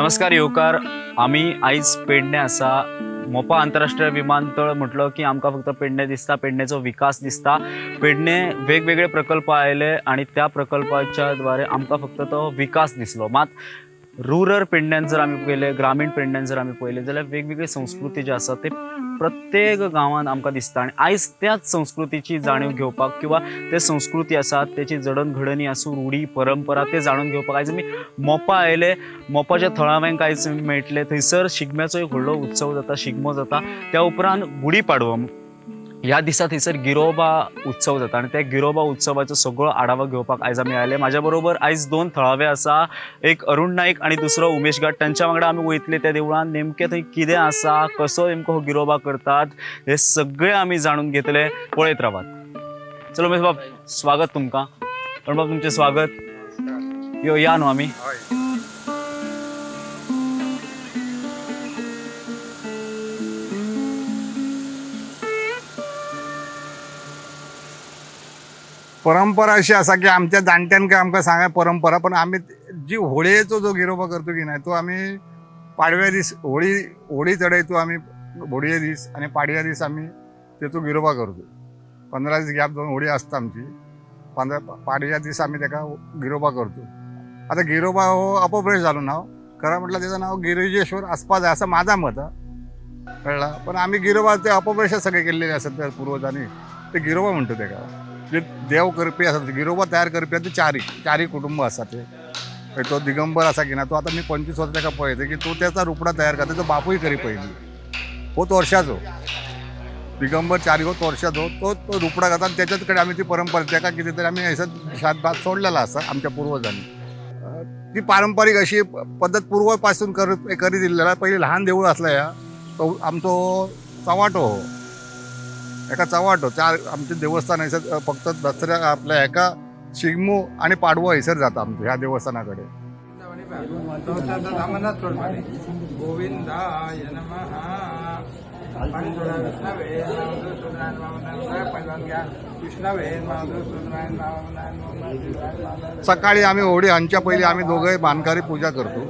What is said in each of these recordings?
नमस्कार येवकार. आमी आयज पेडणे आसा. मोपा आंतरराष्ट्रीय विमानतळ म्हटलो की आमकां फक्त पेडणे दिसता, पेडणेचो विकास दिसता. पेडणे वेगवेगळे प्रकल्प आयले आणि त्या प्रकल्पाच्या द्वारे आमकां फक्त तो विकास दिसलो. मात रुरल पेडण्यान जर आमी पळयलें, ग्रामीण पेडण्यान जर आमी पळयलें जाल्यार वेगवेगळी संस्कृती जी आसा ते प्रत्येक गांवांत आमकां दिसता. आनी आयज त्याच संस्कृतीची जाणीव घेवपाक किंवा ते संस्कृती आसा तेची जडणघडणी आसूं, रुढी परंपरा ते जाणून घेवपाक आयज आमी मोपा आयले. मोपाच्या थळाव्यांक आयज मेळटले. थंयसर शिगम्याचो एक व्हडलो उत्सव जाता, शिगमो जाता. त्या उपरांत गुढीपाडवो ह्या दिसा थंयसर गिरोबा उत्सव जाता आनी त्या गिरोबा उत्सवाचो सगळो आढावा घेवपाक आयज आमी आयले. म्हाज्या बरोबर आयज दोन थळावे आसा, एक अरुण नाईक आनी दुसरो उमेश घाट. तांच्या वांगडा आमी वयतले त्या देवळान नेमकें थंय कितें आसा, कसो नेमको हो गिरोबा करतात हे सगळें आमी जाणून घेतले. पळयत रावात. चलो उमेश बाब, स्वागत तुमकां. अरुण बाब, तुमचें स्वागत. यो या न्हू आमी. परंपरा अशी आसा की आमच्या जाणट्यांक आमकां सांगा परंपरा, पण आमी जी होळयेचो जो गिरोबा करतो की नाही तो आमी पाडव्या दीस होळी होळी चडयतो आमी होळये दीस आनी पाडव्या दीस आमी तेचो गिरोबा करतो. 15 दीस गॅप जावन होळी आसता आमची. 15 पाडव्या दीस आमी तेका गिरोबा करतो. आता गिरोबा हो अपभ्रंश जालो नाव, खरं म्हटलं त्याचं नाव गिरिजेश्वर आसपा जाय असं माझा मत हा, कळला. पण आम्ही गिरोबा ते अपभ्रंश सगळे केलेले आसत त्या पूर्वजांनी, ते गिरोबा म्हणतो तेका. जे देव करपी आसा, गिरोबा तयार करपी आसा ते चारी चारी कुटुंब आसा ते. मागीर तो दिगंबर आसा की ना तो आतां मी 25 वर्सां ताका पळयता की तो त्याचा रुपडा तयार करता. तो बापूय करी पयली हो तोरशाचो दिगंबर चारी हो तोरशाचो तो तो रुपडा करता आनी त्याच्याच कडेन आमी ती परंपरा ताका कितें तरी आमी हयसर शात भात सोडलेला आसा आमच्या पूर्वजांनी. ती पारंपरीक अशी पद्दत पूर्वपासून करीत इल्लेला. पयलीं ल्हान देवूळ आसलें ह्या तो आमचो चवाटो हो एका चवाटो चार आमचे देवस्थान हयसर फक्त दसऱ्या आपल्या हेका शिगमो आनी पाडवो हयसर जाता आमचो ह्या देवस्थाना कडेन. गोविंदाय नमः. पाणी सोडा. विष्णवे नमः, घ्या. विष्णवे नमः. सकाळी आम्ही होळी हांच्या पयलीं आमी दोगय मानकारी पुजा करतो.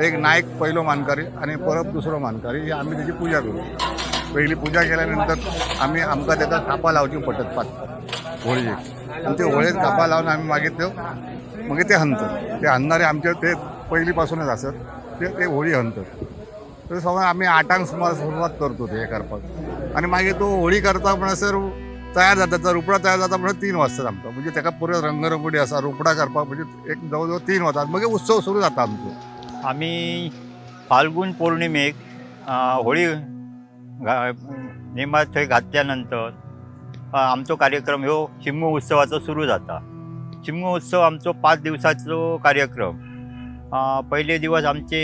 एक नायक पहिलो मानकारी आणि परब दुसरो मानकारी, ही आम्ही त्याची पूजा करू. पहिली पूजा केल्यानंतर आम्ही आमकां ताका खापा लावची पडटात पाच होळयेक, आनी ते होळयेक खापा लावन आमी मागीर त्यो मागीर ते हनतात. ते हनणारे आमचे ते पयलीं पासूनच आसत ते ते होळी हनतात. तर समज आमी 8 सुमार सुरवात करतो ते हे करपाक आनी मागीर तो होळी करता म्हणसर तयार जाता, तो रुपडा तयार जाता म्हणसर 3 वाजतात आमकां. म्हणजे ताका पुरो रंगरंगोटी आसा रुपडा करपाक, म्हणजे एक जवळ जवळ 3 वतात. मागीर उत्सव सुरू जाता आमचो. आम्ही फाल्गुन पौर्णिमेक होळी नेमात थंय घातल्या नंतर आमचो कार्यक्रम ह्यो शिगमो उत्सवाचो सुरू जाता. शिगमो उत्सव आमचो 5 दिवसाचो कार्यक्रम. पयले दिवस आमचे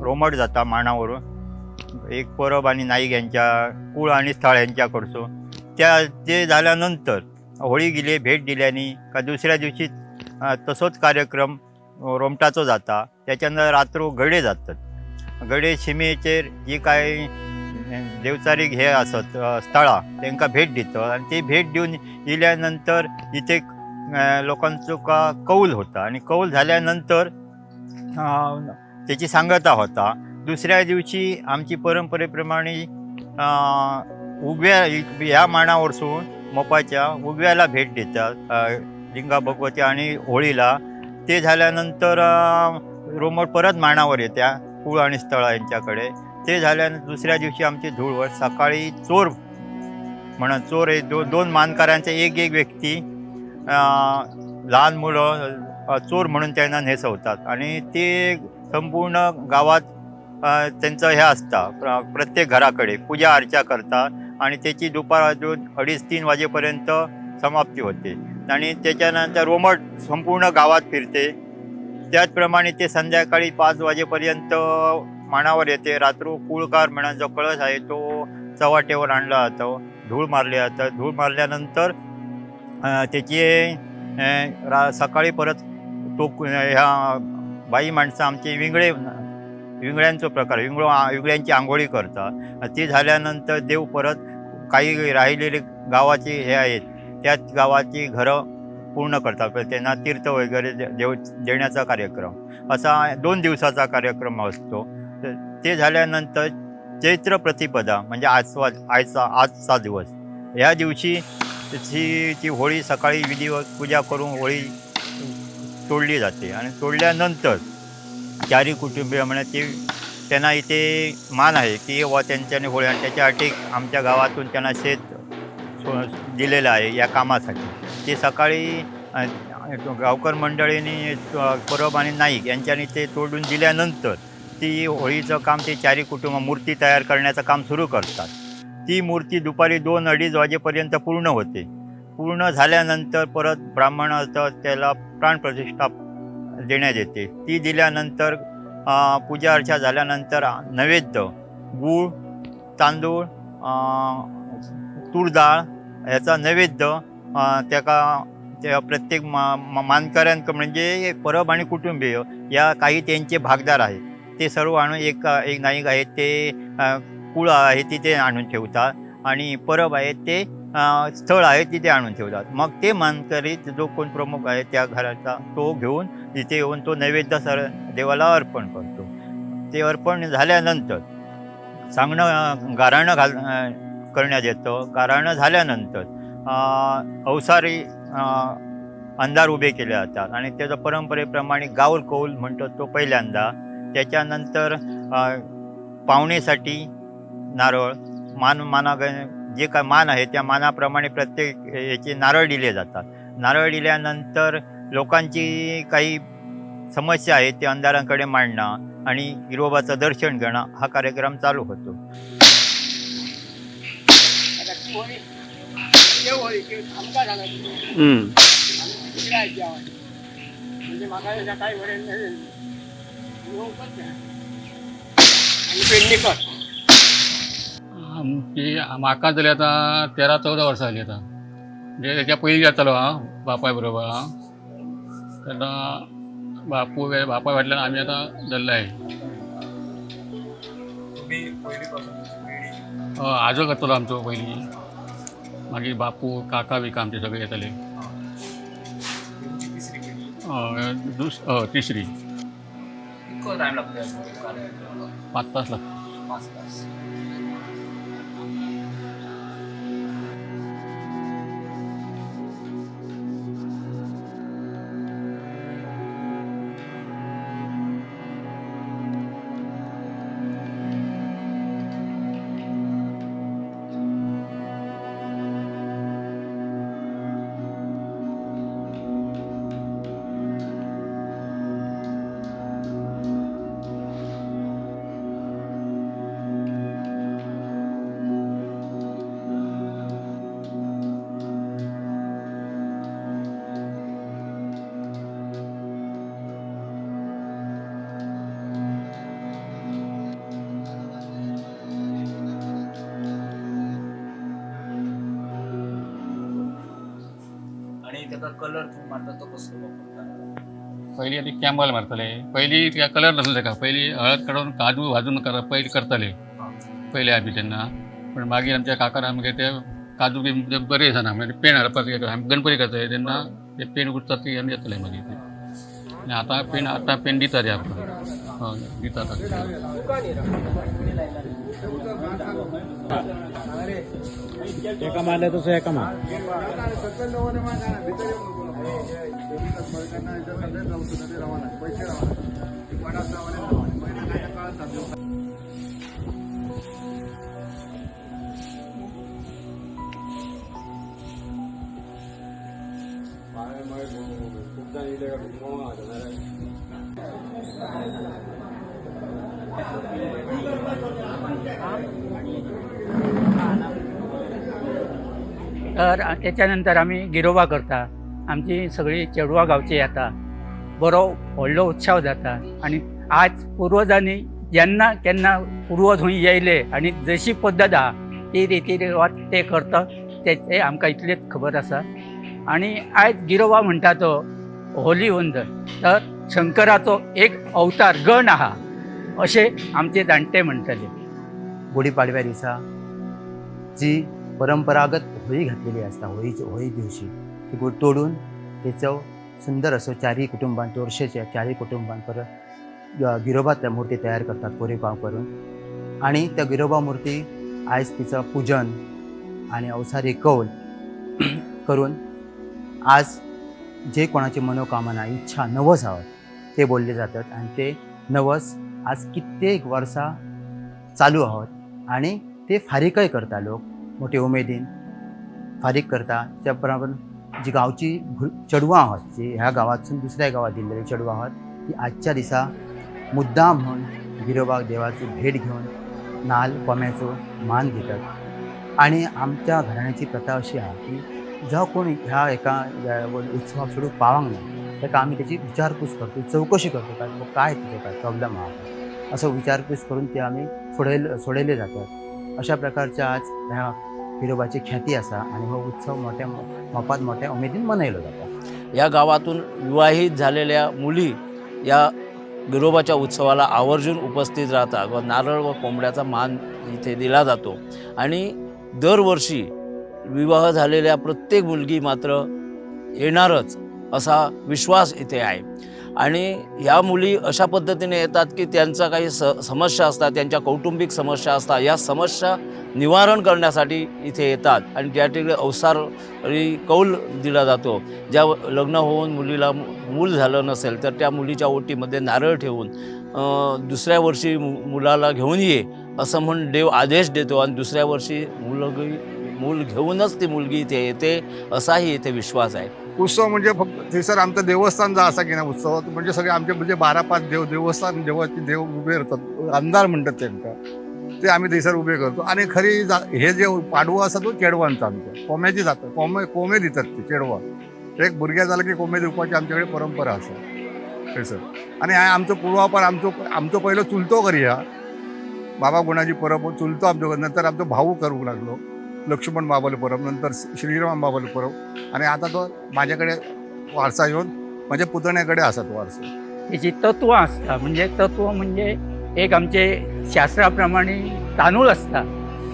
रोमट जाता मांडावरून, एक परब आणि नाईक यांच्या कुळ आणि स्थळ यांच्या कडसून. त्या ते झाल्यानंतर होळी गेली भेट दिल्यानी का दुसऱ्या दिवशी तसोच कार्यक्रम रोमटाचो जाता. त्याच्यानंतर रात्र गडे जातात. गडे शिमेचेर जी काय देवचारीक हे आसत स्थळां तांकां भेट दितात आनी ती भेट दिवन इल्या नंतर इथे लोकांचो का कौल होता आणि कौल झाल्यानंतर त्याची सांगता होता. दुसऱ्या दिवशी आमची परंपरेप्रमाणे उगव्या ह्या माणावरसून मोपाच्या उगव्याला भेट देतात, लिंगा भगवती आणि होळीला. ते झाल्यानंतर रोमट परत माणावर येत्या कुळ आणि स्थळा यांच्याकडे. ते झाल्यानंतर दुसऱ्या दिवशी आमची धूळवट सकाळी चोर म्हणून चोर हे दोन मानकऱ्यांचे एक एक व्यक्ती लहान मुलं चोर म्हणून त्यांना न्हेसवतात आणि ते संपूर्ण गावात त्यांचं हे असता प्रत्येक घराकडे पूजा अर्चा करतात आणि त्याची दुपार 2-2.30-3 वाजेपर्यंत समाप्ती होते. आणि त्याच्यानंतर रोमट संपूर्ण गावात फिरते. त्याचप्रमाणे ते संध्याकाळी 5 वाजेपर्यंत माणावर येते. रात्र कुळकार म्हणा जो कळस आहे तो चव्हाट्यावर आणला जातो, धूळ मारली जातं. धूळ मारल्यानंतर त्याची सकाळी परत तो ह्या बाई माणसं आमची विंगळे विंगळ्यांचो प्रकार विंगळ्यांची आंघोळी करतात. ती झाल्यानंतर देव परत काही राहिलेले गावाचे हे आहेत त्याच गावाची घरं पूर्ण करतात. पण त्यांना तीर्थ वगैरे देव देण्याचा कार्यक्रम असा 2 दिवसाचा कार्यक्रम असतो. तर ते झाल्यानंतर चैत्र प्रतिपदा म्हणजे आजचा दिवस, या दिवशी ती होळी सकाळी विधिवत पूजा करून होळी तोडली जाते. आणि तोडल्यानंतर चारी कुटुंबीय म्हणजे ते त्यांना इथे मान आहे की व त्यांच्याने होळी, आणि त्याच्यासाठी आमच्या गावातून त्यांना शेत दिलेलं आहे या कामासाठी. ते सकाळी गावकर मंडळींनी परब आणि नाईक यांच्यानी ते तोडून दिल्यानंतर ती होळीचं काम ते चारी कुटुंब मूर्ती तयार करण्याचं काम सुरू करतात. ती मूर्ती दुपारी 2-2.5 वाजेपर्यंत पूर्ण होते. पूर्ण झाल्यानंतर परत ब्राह्मणाचं त्याला प्राणप्रतिष्ठा देण्यात येते. ती दिल्यानंतर पूजा अर्चा झाल्यानंतर नैवेद्य गूळ, तांदूळ, तूर डाळ ह्याचा नैवेद्य त्याका त्या प्रत्येक मानकऱ्यांक म्हणजे परब आणि कुटुंबीय या काही त्यांचे भागदार आहेत ते सर्व आणून एक एक नाईक आहेत ते कुळ आहे तिथे आणून ठेवतात आणि परब आहेत ते स्थळ आहे तिथे आणून ठेवतात. मग ते मानकरी जो कोण प्रमुख आहे त्या घराचा तो घेऊन तिथे येऊन तो नैवेद्य सर देवाला अर्पण करतो. ते अर्पण झाल्यानंतर सांगणं गाराणं करण्यात येतं. गाराणं झाल्यानंतर अवसारी अंधार उभे केले जातात आणि त्याचा परंपरेप्रमाणे गाऊल कौल म्हणतो तो पहिल्यांदा. त्याच्यानंतर पाहुणेसाठी नारळ मान माना जे काय मान आहे त्या मानाप्रमाणे प्रत्येक याचे नारळ दिले जातात. नारळ दिल्यानंतर लोकांची काही समस्या आहे ते अंधारांकडे मांडणं आणि हिरोबाचं दर्शन घेणं हा कार्यक्रम चालू होतो. आमची म्हाका जाली आतां 13-14 वर्सां जाली आतां, म्हणजे तेच्या पयलीं जातालो हांव बापाय बरोबर. हांव तेन्ना बापूय बापाय फाटल्यान आमी आतां धरले. हय, आजो करतालो आमचो पयलीं, मागीर बापू काका बिका आमचे सगळे येताले. हय, हय तिसरी. कितको टायम लागता? 5 तास लागता. 5 तास. आणि त्याचा कलर तुम्ही मारता तो कसो वापरता? पयलीं आतां कॅम्बल मारताले. पयलीं त्या कलर नासलो तेका, पयलीं हळद काडून काजू भाजून पयलीं करताले पयलीं आमी तेन्ना. पण मागीर आमच्या काकान आमगे ते काजू बी ते बरे दिसना म्हणजे पेण हाडपाक आमी गणपती करताले तेन्ना ते पेण उरतात ती आमी येतले मागीर ते. आनी आतां पेण, आतां पेण दिता ते आमकां. हय दितात आतां. एका मारल्या तसं एका मार. तर त्याच्यानंतर आमी गिरोबा करता. आमची सगळी चेडवां गांवची येता, बरो व्हडलो उत्सव जाता. आनी आज पुर्वजांनी जेन्ना केन्ना पुर्वज खंय येयले आनी जशी पद्दत आहा ती रिती रिवाज ते करता, तेचे आमकां इतलेच खबर आसा. आनी आयज गिरोबा म्हणटा तो होली वंदन, तर शंकराचो एक अवतार गण आहा अशें आमचे जाणटे म्हणटले. गुढीपाडव्या दिसा जी परंपरागत होळी घातलेली असता, होळी दिवशी ती गुढी तोडून तेचो सुंदर असो चारय कुटुंबान चोरशेच्या चारय कुटुंबान परत गिरोबा त्या मूर्ती तयार करतात कोरीव काम करून आनी त्या गिरोबा मूर्ती आयज तिचो पुजन आनी अवसारी कौल करून आज जे कोणाची मनोकामना इच्छा नवस आहात ते बोलले जातात आनी ते नवस आज कित्येक वर्सां चालू आहात आनी ते फारीकय करता लोक मोठे उमेदीन फारीक करता. त्या बराबर जी गांवची चेडवां आहात जी ह्या गांवांतसून दुसऱ्या गांवांत दिल्लेली चेडवां आहात ती आजच्या दिसा मुद्दाम म्हूण गिरोबाक देवाची भेट घेवन नाल्ल कोम्याचो मान घेतात. आनी आमच्या घराण्याची प्रथा अशी आहा की जावं कोण ह्या एका उत्सवाक सोडूंक पावंक ना ताका आमी तेची विचारपूस करतो, चवकशी करतो, काय बाबा काय तुजो काय प्रॉब्लम आहा असो विचारपूस करून ते आमी सोडयले जातात. अशा प्रकारच्या आज ह्या गिरोबाची ख्याती आसा आनी हो उत्सव मोठ्या मोपात मोठ्या उमेदीन मनयलो जाता. या गावातून विवाहित झालेल्या मुली या गिरोबाच्या उत्सवाला आवर्जून उपस्थित राहतात व नारळ व कोंबड्याचा मान इथे दिला जातो. आणि दरवर्षी विवाह झालेल्या प्रत्येक मुलगी मात्र येणारच असा विश्वास इथे आहे. आणि ह्या मुली अशा पद्धतीने येतात की त्यांचा काही समस्या असतात, त्यांच्या कौटुंबिक समस्या असतात, या समस्या निवारण करण्यासाठी इथे येतात. आणि त्या ठिकाणी अवसारी कौल दिला जातो. ज्या लग्न होऊन मुलीला मूल झालं नसेल तर त्या मुलीच्या ओटीमध्ये नारळ ठेवून दुसऱ्या वर्षी मुलाला घेऊन ये असं म्हणून देव आदेश देतो आणि दुसऱ्या वर्षी मूल घेऊनच ती मुलगी इथे येते असाही इथे विश्वास आहे. उत्सव म्हणजे फक्त थंयसर आमचं देवस्थान जो आसा की ना उत्सव म्हणजे सगळे आमचे म्हणजे 12-5 देव देवस्थान देवाचे देव उभे राहतात, अंधार म्हणतात तांकां, ते आमी थंयसर उबे करतो. आनी खरी हे जे पाडवो आसा तो चेडवांचो, आमच्या कोम्याची जाता, कोमे दितात ते चेडवां, एक भुरगें जालें की कोमे दिवपाची आमचे कडेन परंपरा आसा थंयसर. आनी आमचो पुर्वापार आमचो पयलो चुलतो करया बाबा गुणाजी परब चुलतो आमचो, नंतर आमचो भाऊ करूंक लागलो लक्ष्मण बाबालो परब, नंतर श्रीराम बाबालो परब, आनी आतां तो म्हाजे कडेन वारसा येवन म्हाज्या पुतण्या कडेन आसा तो वारसो. तेची तत्वां आसता, म्हणजे तत्व म्हणजे एक आमचे शास्त्रा प्रमाणे तांदूळ आसता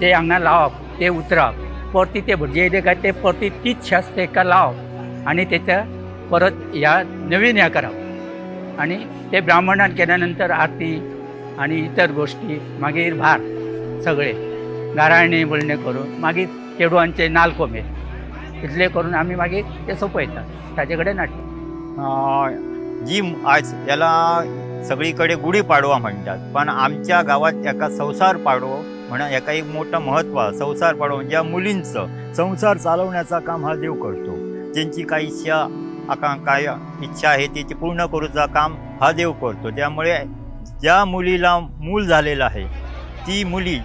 ते हांगा लावप, ते उतरप, परती ते भुरगे येयले काय ते परती तीच शास्त्र तेका लावप आनी तेच्या परत ह्या नवीन ह्या करप आनी ते ब्राह्मणान केल्या नंतर आरती आनी इतर गोश्टी, मागीर भार सगळे गाराणे बोलणे करून मागीर चेडवांचे नाल कोंबे इतले करून आमी मागीर ते सोंपयतात ताजे कडेन नाट्य. जी आज याला सगळीकडे गुढीपाडवा म्हणतात, पण आमच्या गावात एका संसार पाडवो म्हणून एका एक मोठं महत्त्व आहे. संसार पाडवो म्हणजे मुलींचं संसार चालवण्याचा काम हा देव करतो. ज्यांची काही इच्छा काय इच्छा आहे ती पूर्ण करूचा काम हा देव करतो. त्यामुळे ज्या मुलीला मूल झालेलं आहे ती मुली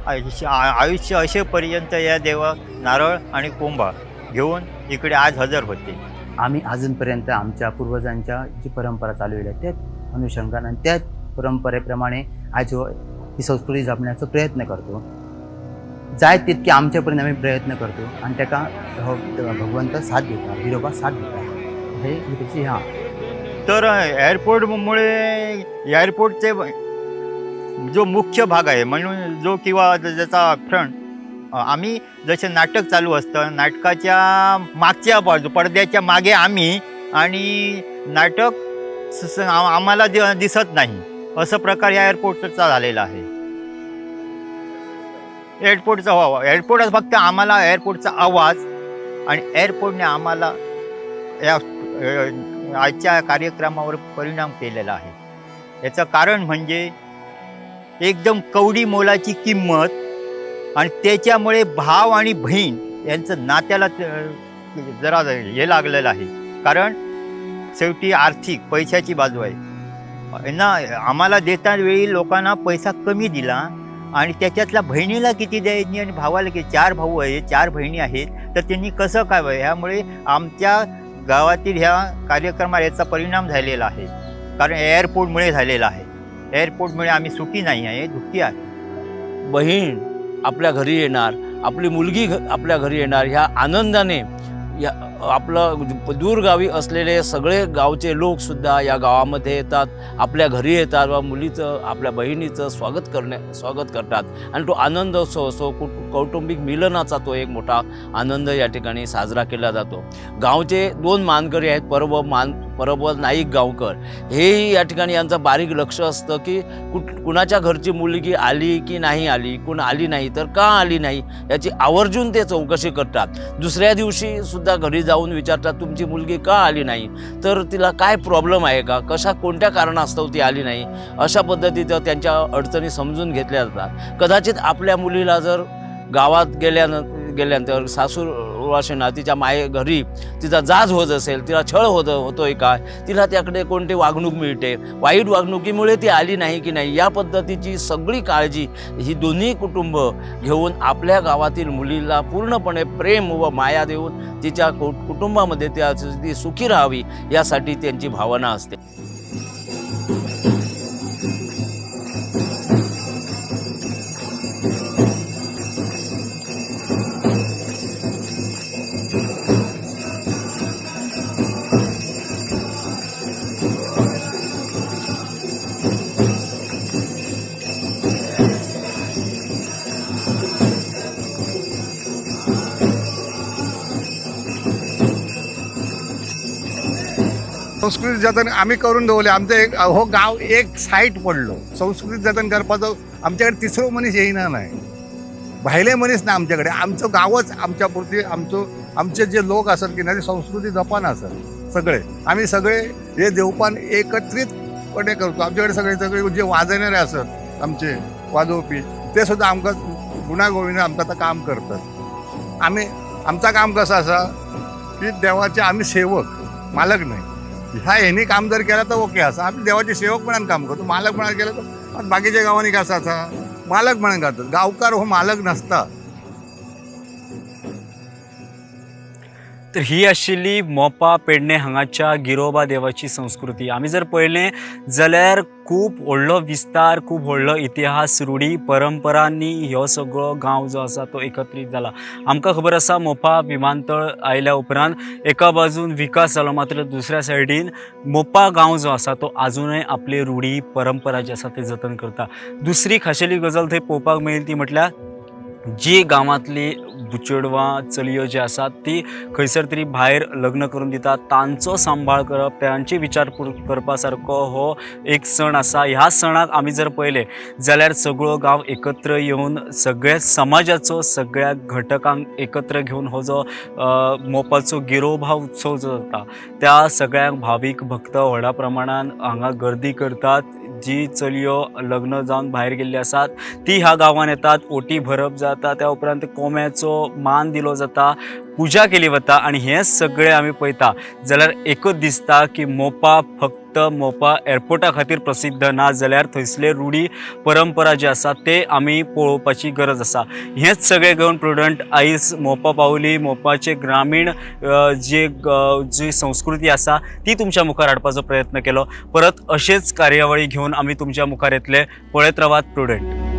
आयुष्य असेपर्यंत या देवा नारळ आणि कोंबा घेऊन इकडे आज हजर होते. आम्ही अजूनपर्यंत आमच्या पूर्वजांच्या जी परंपरा चालवली आहे त्याच अनुषंगाने आणि त्याच परंपरेप्रमाणे आज ही संस्कृती जपण्याचो प्रयत्न करतो. जाय तितके आमच्या परीन आमी प्रयत्न करतो आनी ताका हो भगवंत साथ दिता, बिरोबा साथ दिता, हे तेची हा. तर एअरपोर्टमुळे एअरपोर्टचे जो मुख्य भाग आहे म्हणून जो किंवा ज्याचा फ्रंट, आम्ही जसे नाटक चालू असतं नाटकाच्या मागच्या बाजू पडद्याच्या मागे आम्ही आणि नाटक आम्हाला दिसत नाही असं प्रकार या एअरपोर्टचा झालेला आहे. एअरपोर्टचा व्हावा एअरपोर्ट फक्त आम्हाला एअरपोर्टचा आवाज आणि एअरपोर्टने आम्हाला या आजच्या कार्यक्रमावर परिणाम केलेला आहे. याचं कारण म्हणजे एकदम कवडी मोलाची किंमत आणि त्याच्यामुळे भाव आणि बहीण यांचं नात्याला जरा हे लागलेलं आहे. कारण शेवटी आर्थिक पैशाची बाजू आहे ना. आम्हाला देता वेळी लोकांना पैसा कमी दिला आणि त्याच्यातल्या बहिणीला किती द्यायची आणि भावाला किती, 4 भाऊ आहेत 4 बहिणी आहेत, तर त्यांनी कसं काय व्हावं? ह्यामुळे आमच्या गावातील ह्या कार्यक्रमाला याचा परिणाम झालेला आहे. कारण एअरपोर्टमुळे झालेला आहे. एअरपोर्टमुळे आम्ही सुखी नाही आहे, दुःखी आहे. बहीण आपल्या घरी येणार, आपली मुलगी आपल्या घरी येणार ह्या आनंदाने या आपलं दूरगावी असलेले सगळे गावचे लोकसुद्धा या गावामध्ये येतात, आपल्या घरी येतात व मुलीचं आपल्या बहिणीचं स्वागत करतात आणि तो आनंद उत्सव असतो. कौटुंबिक मिलनाचा तो एक मोठा आनंद या ठिकाणी साजरा केला जातो. गावचे दोन मानकरी आहेत, परब व नाईक गावकर, हेही या ठिकाणी यांचं बारीक लक्ष असतं की कुणाच्या घरची मुलगी आली की नाही आली, कोण आली नाही तर का आली नाही याची आवर्जून ते चौकशी करतात. दुसऱ्या दिवशी सुद्धा घरी जाऊन विचारतात तुमची मुलगी का आली नाही, तर तिला काय प्रॉब्लेम आहे का, कशा कोणत्या कारणास्तव ती आली नाही, अशा पद्धतीचं त्यांच्या अडचणी समजून घेतल्या जातात. कदाचित आपल्या मुलीला जर गावात गेल्यानंतर सासूरवाशीना तिच्या माये घरी तिचा जाज होत असेल, तिला छळ होतोय का, तिला त्याकडे कोणती वागणूक मिळते, वाईट वागणुकीमुळे ती आली नाही की नाही, या पद्धतीची सगळी काळजी ही दोन्ही कुटुंब घेऊन आपल्या गावातील मुलीला पूर्णपणे प्रेम व माया देऊन तिच्या कुटुंबामध्ये ती सुखी राहावी यासाठी त्यांची भावना असते. संस्कृती जतन आम्ही करून दवरले. आमचं एक हो गाव एक सायट पडलो. संस्कृती जतन करपाचो आमच्याकडे तिसरो मनीस येयना नाही, भायले मनीस ना आमच्याकडे. आमचो गांवच आमच्या पुरती आमचो आमचे जे लोक आसत की ना ते संस्कृती जपान आसत सगळे. आम्ही सगळे हे देवपान एकत्रितपणे करतो. आमच्याकडे सगळे सगळे जे वाजयणारे आसत आमचे वाजोवपी ते सुद्दां आमकां गुणा गोविंदा आमकां आतां काम करतात. आमी आमचा काम कसं आसा की देवाचे आमी सेवक, मालक न्हय. ह्या हेनी काम जर केलं तर ओके आसा. आमी देवाचे सेवक म्हणून काम करतो, मालक म्हणून केलं तर बाकीच्या गावांनी कसं आसा मालक म्हणून करतात. गावकार हो मालक नासता. तर ही आशिल्ली मोपा पेडणे हांगाच्या गिरोबा देवाची संस्कृती. आमी जर पळयलें जाल्यार खूब व्हडलो विस्तार, खूब व्हडलो इतिहास, रुढी परंपरांनी ह्यो सगळो गांव जो आसा तो एकत्रीत जाला. आमकां खबर आसा मोपा विमानतळ आयल्या उपरांत एका बाजून विकास जालो, मात्र दुसऱ्या सायडीन मोपा गांव जो आसा तो आजुनय आपली रुढी परंपरा जी आसा ते जतन करता. दुसरी खाशेली गजाल थंय पळोवपाक मेळ्ळी ती म्हटल्यार जी गांवांतली चेडवां चलयो जी आसात ती खंयसर तरी भायर लग्न करून दितात, तांचो सांबाळ करप, तांची विचारपूस करपा सारको हो एक सण आसा. ह्या सणाक आमी जर पळयलें जाल्यार सगळो गांव एकत्र येवन सगळ्या समाजाचो सगळ्या घटकांक एकत्र घेवन हो जो मोपाचो गिरोबा उत्सव जो जाता त्या सगळ्यांक भावीक भक्त व्हडा प्रमाणान हांगा गर्दी करतात. जी चलयो लग्न जावन भायर गेल्ली आसात ती ह्या गांवान येतात, ओटी भरप जाता, त्या उपरांत कोम्याचो मान दिलो जाता, पुजा केली वता आनी हें सगळें आमी पळयता जाल्यार एकूच दिसता की मोपा फक्त मोपा एअरपोर्टा खातीर प्रसिद्ध ना जाल्यार थंयसले रुढी परंपरा जी आसा ते आमी पळोवपाची गरज आसा. हेंच सगळें घेवन प्रुडंट आयज मोपा पावली, मोपाचे ग्रामीण जे जी संस्कृती आसा ती तुमच्या मुखार हाडपाचो प्रयत्न केलो. परत अशेच कार्यावळी घेवन आमी तुमच्या मुखार येतले. पळयत रावात प्रुडंट.